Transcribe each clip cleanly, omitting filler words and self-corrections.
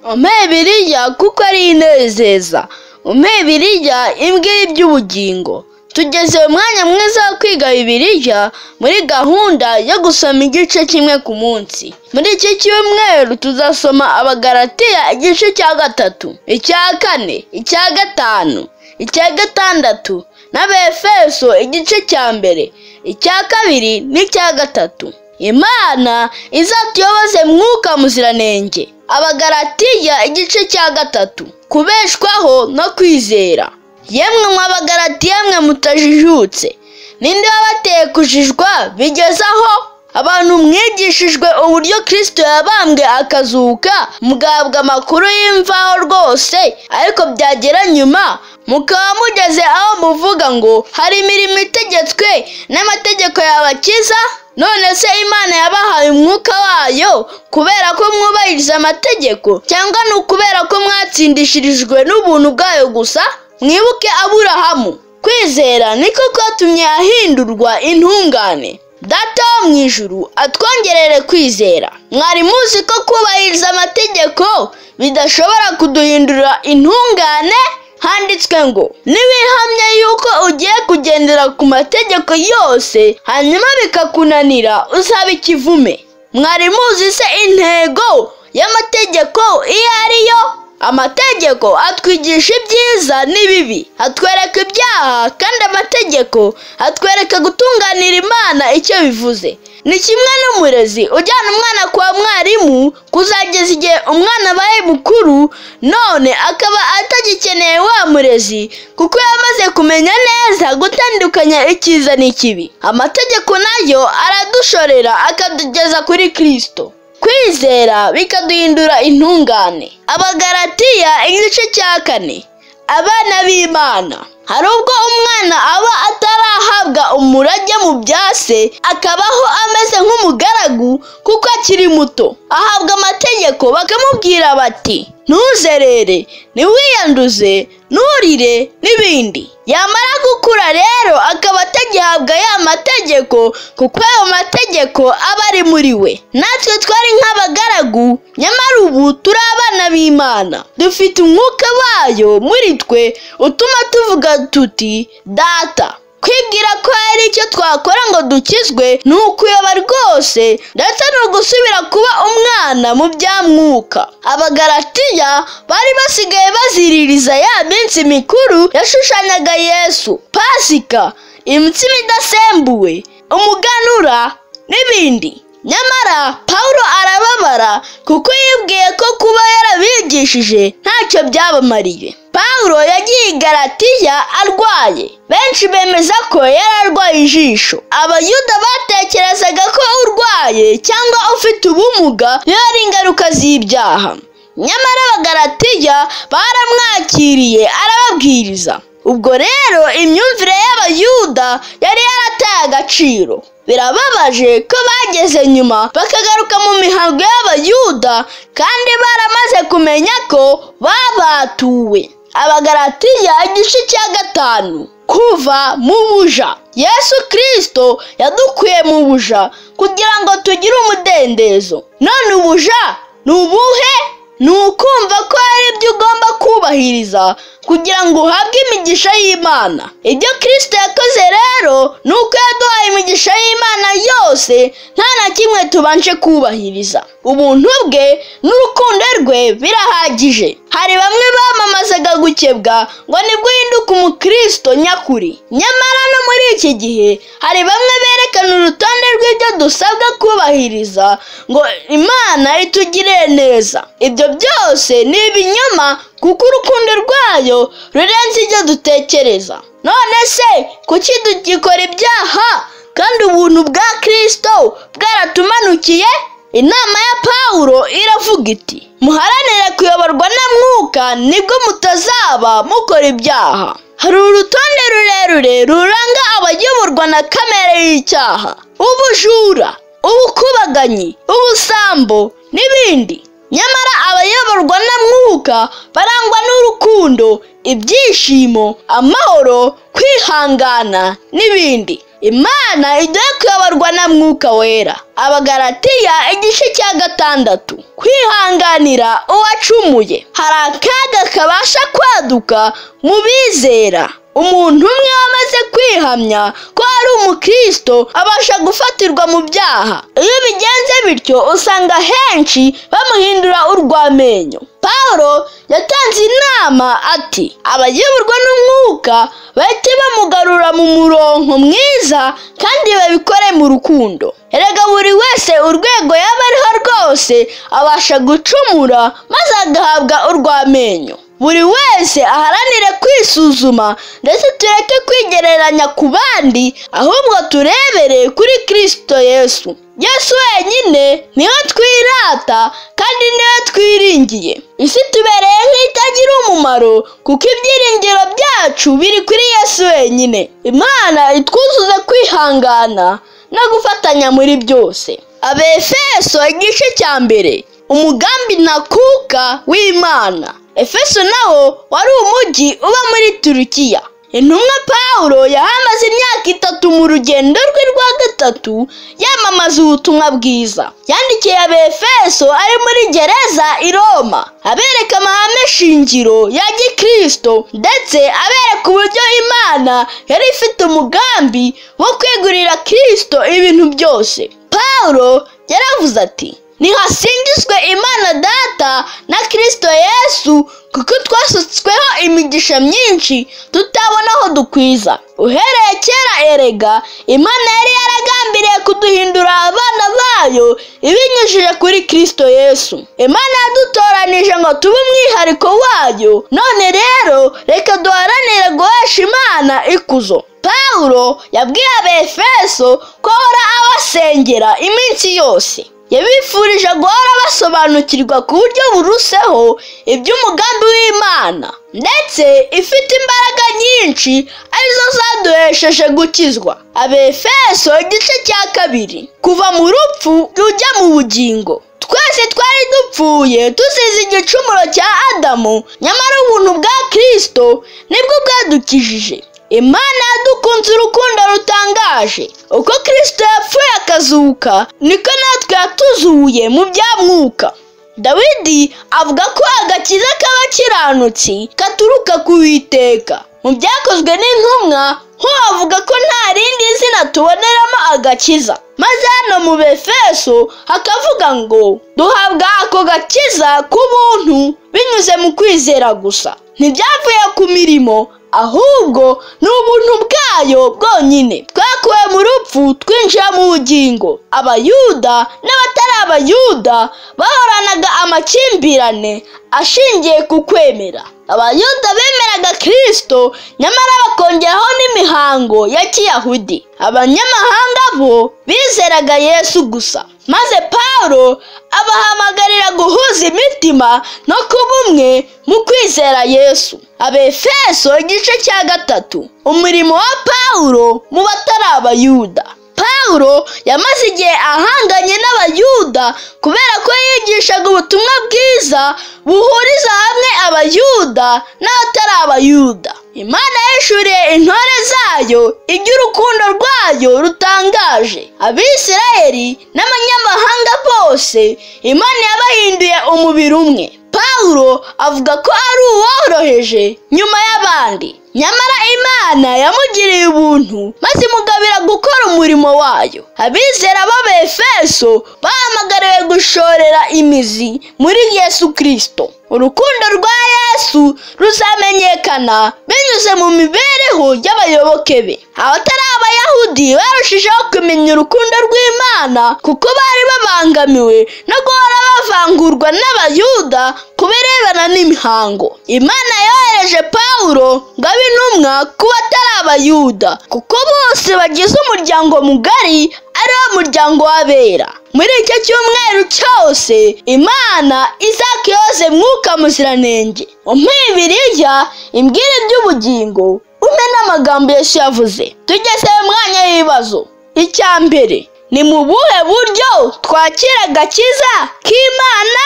Umpe Bibiliya kuko ari inezeza, umpe Bibiliya imbwira iby'ubugingo. Tugeze mu mwanya mwiza wo kwiga Bibiliya muri gahunda yo gusoma igice kimwe ku munsi. Muri iki cyumweru tuzasoma Abagalatiya igice cya 3, icya 4, icya 5, icya 6 n'Abefeso igice cya 1, icya 2 n'icya 3. Imana izatuyoboze Mwuka Muziranenge. Abagalatiya igice cya 3, kubeshwaho no kwizera. Yemwe mwa Bagalatiya mwe mutajijutse, ninde wabateye kujijwa bigeze aho? Abantu mwigishijwe uburyo Kristo yabambwe akazuka, mugahabwa amakuru y'imvaho rwose, ariko byagera nyuma mukaba mugeze aho muvuga ngo hari imirimo itegetswe n'amategeko yabakiza. None se Imana yabahaye umwuka wayo kubera ko mwubahiriza amategeko, cyangwa ni ukubera ko mwatsindishirijwe n'ubuntu bwayo gusa? Mwibuke Aburahamu, kwizera niko kwatumye ahindurwa intungane. Data wo mu ijuru atwongerere kwizera. Mwari muzi ko kubahiriza amategeko bidashobora kuduhindura intungane? Handitswe ngo niwihamya yuko ugiye kugendera ku mategeko yose hanyuma bikakunanira uzaba ikivume. Mwari muzi se intego y'amategeko iyo ariyo? Amategeko atwigisha ibyiza n'ibibi, atwereka ibyaha, kandi amategeko atwereka gutunganira Imana icyo bivuze. Ni kimwe n'umurezi ujyana umwana kwa mwarimu kuzageza igihe umwana abaye mukuru, none akaba atagikeneye wa murezi kuko yamaze kumenya neza gutandukanya icyiza n'ikibi. Amategeko nayo aradushorera akadugeza kuri Kristo. Kwizera bikaduhindura intungane. Abagalatiya igice cya 4, abana b'Imana. Hari ubwo umwana aba atarahabwa umurage mu bya se, akabaho ameze nk'umugaragu kuko akiri muto. Ahabwa amategeko bakamubwira bati ntuzerere, ntiwiyanduze, nturire n'ibindi. Yamara gukura rero akaba atagihabwa ya mategeko kuko ayo mategeko aba ari muri we. Natwe twari nk'abagaragu, nyamara ubu turi abana b'Imana. Dufite umwuka wayo muri twe utuma tuvuga tuti Data. Kwibwira ko hari icyo twakora ngo dukizwe ni ukuyoba rwose, ndetse ni ugusubira kuba umwana mu bya mwuka. Abagalatiya bari basigaye baziririza ya minsi mikuru yashushanyaga Yesu, Pasika, imitsima idasembuwe, umuganura n'ibindi. Nyamara Pawulo arababara kuko yibwiye ko kuba yarabigishije ntacyo byabamariye. Pawulo yagiye i Galatiya arwaye. Benshi bemeza ko yari arwaye ijisho. Abayuda batekerezaga ko urwaye cyangwa ufite ubumuga biba ari ingaruka z'ibyaha. Nyamara Abagalatiya baramwakiriye arababwiriza. Ubwo rero imyumvire y'Abayuda yari yarataye agaciro. Birababaje ko bageze nyuma bakagaruka mu mihango y'Abayuda kandi baramaze kumenya ko babatuwe. Abagalatiya igice cya 5, kuva mu buja. Yesu Kristo yadukuye mu buja kugira ngo tugire umudendezo. None ubuja ni ubuhe? Ni ukumva ko hari ibyo ugomba kubahiriza kugira ngo uhabwe imigisha y'Imana. Ibyo Kristo yakoze rero ni uko yaduhaye imigisha y'Imana yose nta na kimwe tubanje kubahiriza. Ubuntu bwe n'urukundo rwe birahagije. Hari bamwe bamamazaga gukebwa ngo nibwo uhinduka umukristo nyakuri. Nyamara no muri iki gihe hari bamwe berekana urutonde rw'ibyo dusabwa kubahiriza ngo Imana itugirire neza. Ibyo byose ni ibinyoma kuko urukundo rwayo rurenze ibyo dutekereza. None se kuki tugikora ibyaha kandi ubuntu bwa Kristo bwaratumanukiye? Inama ya Pawulo iravuga iti muharanire kuyoborwa na Mwuka nibwo mutazaba mukora ibyaha. Hari urutonde rurerure ruranga abayoborwa na kamere y'icyaha: ubujura, ubukubaganyi, ubusambo n'ibindi. Nyamara abayoborwa na Mwuka barangwa n'urukundo, ibyishimo, amahoro, kwihangana n'ibindi. Imana iduhe kuyoborwa na Mwuka Wera. Abagalatiya igice cya 6. Kwihanganira uwacumuye. Hari akaga kabasha kwaduka mu bizera. Umuntu umwe wamaze kwihamya ko ari umukristo abasha gufatirwa mu byaha. Iyo bigenze bityo usanga henshi bamuhindura urw'amenyo. Paulo yatanze inama ati abayoborwa n'umwuka bahite bamugarura mu murongo mwiza kandi babikore mu rukundo. Erega buri wese urwego yaba ariho rwose abasha gucumura maze agahabwa urw'amenyo. Buri wese aharanire kwisuzuma ndetse tureke kwigereranya ku bandi, ahubwo turebere kuri Kristo Yesu. Yesu wenyine niwe twirata kandi niwe twiringiye. Isi tubereye nk'itagira umumaro kuko ibyiringiro byacu biri kuri Yesu wenyine. Imana itwuzuze kwihangana no gufatanya muri byose. Abefeso igice cya 1. Umugambi ntakuka w'Imana. Efeso nawo wari umujyi uba muri Turukiya. Intumwa Paulo yahamaze imyaka 3 mu rugendo rwe rwa 3 yamamaza ubutumwa bwiza. Yandikiye Abefeso ari muri gereza i Roma, abereka amahame shingiro ya Gikristo ndetse abereka uburyo Imana yari ifite umugambi wo kwegurira Kristo ibintu byose. Paulo yaravuze ati nihasingizwe Imana Data na Kristo Yesu, kuko twasutsweho imigisha myinshi tutabona aho dukwiza. Uhereye kera erega Imana yari yaragambiriye kuduhindura abana bayo ibinyujije kuri Kristo Yesu. Imana yadutoranije ngo tube umwihariko wayo, none rero reka duharanire guhesha Imana ikuzo. Paulo yabwiye Abefeso ko ahora abasengera iminsi yose. Yabifurije guhora basobanukirwa ku buryo buruseho iby'umugambi w'Imana, ndetse ifite imbaraga nyinshi arizo zaduhesheje gukizwa. Abefeso igice cya 2. Kuva mu rupfu ujya mu bugingo. Twese twari dupfuye tuzize igicumuro cya Adamu, nyamara ubuntu bwa Kristo nibwo bwadukijije. Imana yadukunze urukundo rutangaje. Uko Kristo yapfuye akazuka, niko natwe yatuzuye mu bya mwuka. Dawidi avuga ko agakiza k'abakiranutsi katuruka ku Uwiteka. Mu byakozwe n'intumwa ho avuga ko nta rindi zina tuboneramo agakiza. Maze hano mu Befeso hakavuga ngo duhabwa ako gakiza k'ubuntu binyuze mu kwizera gusa. Ntibyavuye ku mirimo, ahubwo ni ubuntu bwayo bwonyine. Twakuwe mu rupfu twinjira mu bugingo. Abayuda n'abatari Abayuda bahoranaga amakimbirane ashingiye ku kwemera. Abayuda bemeraga Kristo nyamara bakongeraho n'imihango ya Kiyahudi. Abanyamahanga bo bizeraga Yesu gusa. Maze Paulo abahamagarira guhuza imitima no kuba umwe mu kwizera Yesu. Abefeso igice cya 3. Umurimo wa Paulo mu batari Abayuda. Paulo yamaze igihe ahanganye n'Abayuda kubera ko yigishaga ubutumwa bwiza buhuriza hamwe Abayuda n'abatari Abayuda. Imana yahishuriye intore zayo iby'urukundo rwayo rutangaje. Abisirayeli n'abanyamahanga bose Imana yabahinduye umubiri umwe. Paulo avuga ko ari uworoheje nyuma y'abandi, nyamara Imana yamugiriye ubuntu maze imugabira gukora umurimo wayo. Abizera b'Abefeso bahamagariwe gushorera imizi muri Yesu Kristo. Urukundo rwa Yesu ruzamenyekana binyuze mu mibereho y'abayoboke be. Abatari Abayahudi barushijeho kumenya urukundo rw'Imana kuko bari babangamiwe no guhora bavangurwa n'Abayuda ku birebana n'imihango. Imana yohereje Paulo ngo abe intumwa ku batari Abayuda, kuko bose bagize umuryango mugari ari wo muryango w'abera. Muri icyo cyumweru cyose Imana izakiyoze Mwuka Muziranenge. Umpe Bibiliya imbwire iby'ubugingo, umpe n'amagambo Yesu yavuze. Tugeze mu mwanya w'ibibazo. Icya mbere, ni mu buhe buryo twakira agakiza k'Imana?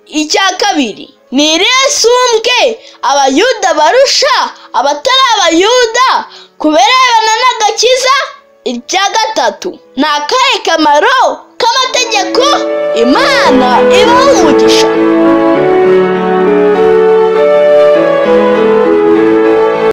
Icya kabiri, ni irihe sumbwe Abayuda barusha abatari Abayuda ku birebana n'agakiza? Icya gatatu, ni akahe kamaro k'amategeko? Imana ibaha umugisha.